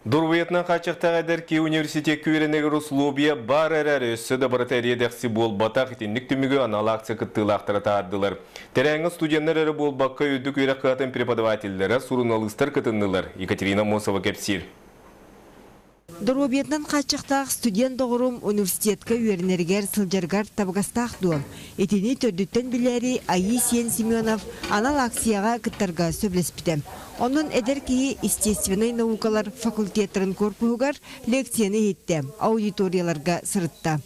Доруобуйатынан хааччахтаах эдэр киһи университекка үөрэнэригэр условия баар эрээри, өссө да барыта эриэ-дэхси буолбатах. Итинник түмүгү анал акция кыттыылаахтара таһаардылар. Тэрээһиҥҥэ студеннар эрэ буолбакка, үрдүк үөрэх кыһатын преподавателлэрэ, суруналыыстар кытыннылар. Екатерина Мосова кэпсиир. Доруобуйатынан хааччахтаах студент доҕорум университетка үөрэнэригэр сылдьарыгар табыгастаах дуо? Итини төрдүттэн билээри Айыы Сиэн Семенов анал акцияҕа кыттарга сөбүлэспитэ. Онон эдэр киһи естественнэй наукалар факультеттарын корпуһугар лекцияны иһиттэ, аудиторияларга сырытта.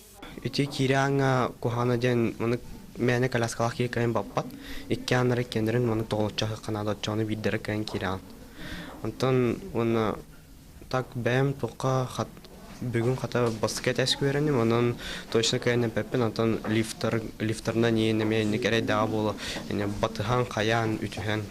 Ити киирэ ааҥҥа куһаҕана диэн маннык мээнэ коляскалаах киһи кыайан баппат. Икки ааннара иккиэннэрин маннык тоҕолоччу аһыахха наада, оччоҕуна биирдэрэ кыайан киирэҕин. Онтон уонна так бэйэм туохха хат бүгүн хата бастакы этээскэ үөрэнним, онон точно кыайан эппэппин, онтон лифтар лифтарынан иин эмиэ инник эрэйдээҕэ буолуо, батыһан, хайаан, үтүһэн.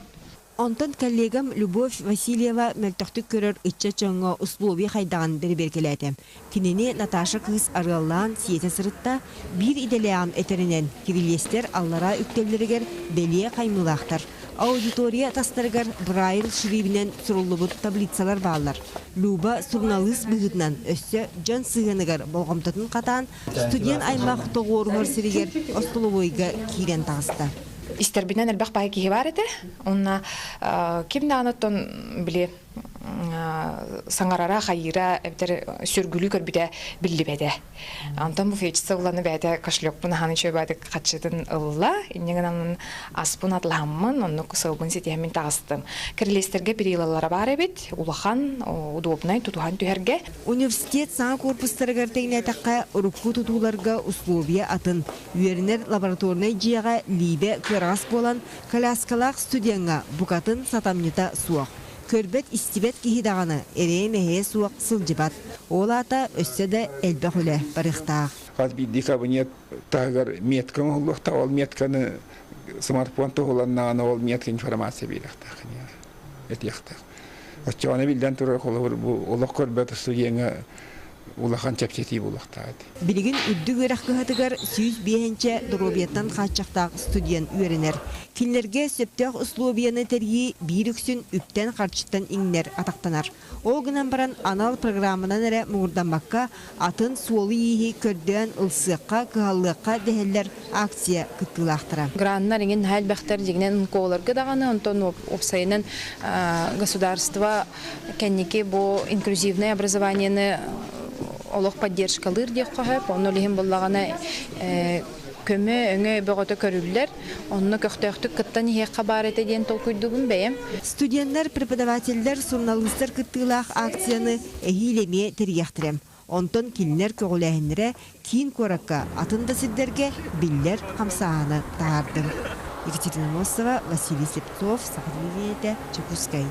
Онтон коллегам Любовь Васильева мөлтөхтүк көрөр ыччат дьоҥҥо условия хайдаҕын бэрэбиэркэлээтэ. Кинини Наташа кыыс арыаллаан сиэтэ сырытта, биир идэлээҕим этэринэн, кирилиэстэр аллараа үктэллэригэр бэлиэ хаймыылаахтар. Аудитория тастарыгар Брайль шрибинэн суруллубут таблицалар бааллар. Люба суруналыыс быһыытынан өссө дьон сыһыаныгар болҕомтотун хатаан, студент аймах тоҕуоруһар сиригэр остолобуойга киирэн таҕыста. Истэрбинэн элбэх баай киһи баар этэ. Уонна ким даҕаны оттон били саҥарара, хайыыра эбэтэр сүргүлүү көрбүтэ биллибэтэ. Онтон буфетчица уланы бэйэтэ кошелекпун аһан үчүгэй хаччытын ылла. Инньэ гынан аспын атылаһаммын, оннук сылбын ситиһэммин таҕыстым. Кирилиэстэргэ перилалара баар эбит, улахан, удобнай тутуһан түһэргэ. Университет саҥа корпустарыгар тэҥнээтэххэ, урукку тутууларга условия атын. Үөрэнэр лабораторнай дьиэҕэ лиибэ кыараҕас буолан, коляскалаах студеҥҥа букатын сатамньыта суох. Көрбөт-истибэт киһи даҕаны эрэйэ-мэһэйэ суох сылдьыбат. Ол аата өссө да элбэх үлэ барыахтаах. Хас биирдии кабинет таһыгар метка оҥоһуллуохтаах, ол метканы смартфон туһуланнаҕына ол метка информация биэриэхтээх, этиэхтээх. Оччоҕуна биллэн турар, холобур, бу олох көрбөт студеҥҥа улахан чэпчэтии буолуохтаах этэ. Билигин үрдүк үөрэх кыһатыгар 105 доруобуйаттан хааччахтаах студент үөрэнэр. Кинилэргэ сөптөөх условияны тэрийии биир үксүн үптэн-харчыттан иҥнэр атахтанар. Ол гынан баран анал программанан эрэ муҥурдаммакка, атын суолу-ииһи көрдөөн ылсыахха, кыһаллыахха дэһэллэр акция кыттыылаахтара. Граннар иҥин наһаа элбэхтэр дьиҥинэн НКОларга даҕаны, онтон уопсайынан государство кэнники бу инклюзивное образованиены олох поддержкалыыр диэххэ сөп. Онно ол иһин буллаҕына көмө өҥө бөҕөтө көрүллэр. Онно көхтөөхтүк кыттан иһиэххэ баар этэ диэн толкуйдуубун бэйэм. Студеннар, преподавателлэр, суруналыыстар кыттыылаах акцияны эһиил эмиэ тэрийиэхтэрэ. Онтон кинилэр көҕүлээһиннэрэ киин куоракка, атын да сирдэргэ биллэр хамсааһыны таһаардым. Екатерина Носова, Василий Слепцов, Саха телевидениетэ, Дьокуускай.